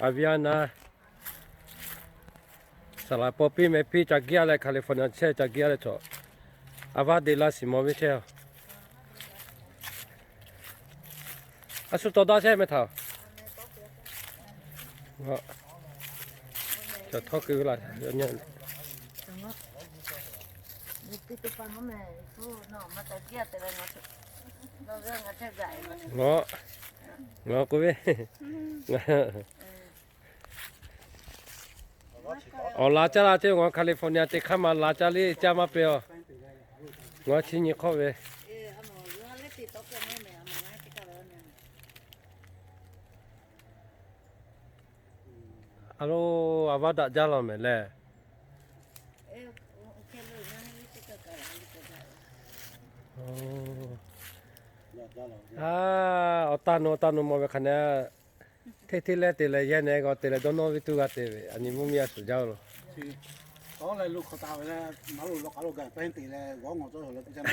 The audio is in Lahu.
A viˉ a naˉ, saˍ laˍ paw piˇ meh piˇ ca giˇ a leh, California chehˇ ca giˇ a leh chaw, a vaˇ de laˇ shiˍ mawˬ ve chehˇ a. A shu tawˍ daꞈ chehˇ meh htaꞈ. Cawˬ htawˇ keu ve laˬ. Ngaˬ, ngaˬ k'oˆ ve, awˬ la caˇ la ceˇ, ngaˬ California te hk'aˇ ma la caˇ le caˇ maˇ pe a. Ngaˬ chi nyi hk'awˆ ve, a lo, a vaˇ daꞈ jaˇ law meh leh. A, awˬ taˇ nu awˬ taˇ nu mawˬ ve hk'aˬ ne, hteˇ hteˇ leh te leh yehˇ neh g'a te leh dawˇ nawˇ ve tuˬ g'a te ve, a nyi mvuhˇ miˬ a shuˍ jaˇ lo. Awˬ leh lo hk'aw taˍ ve leh, maˇ lo lawˬ k'aˉ lo gaˬ pehˉ te leh g'awˇ ngawˬ tawˇ hawˬ leh teˇ caˇ ma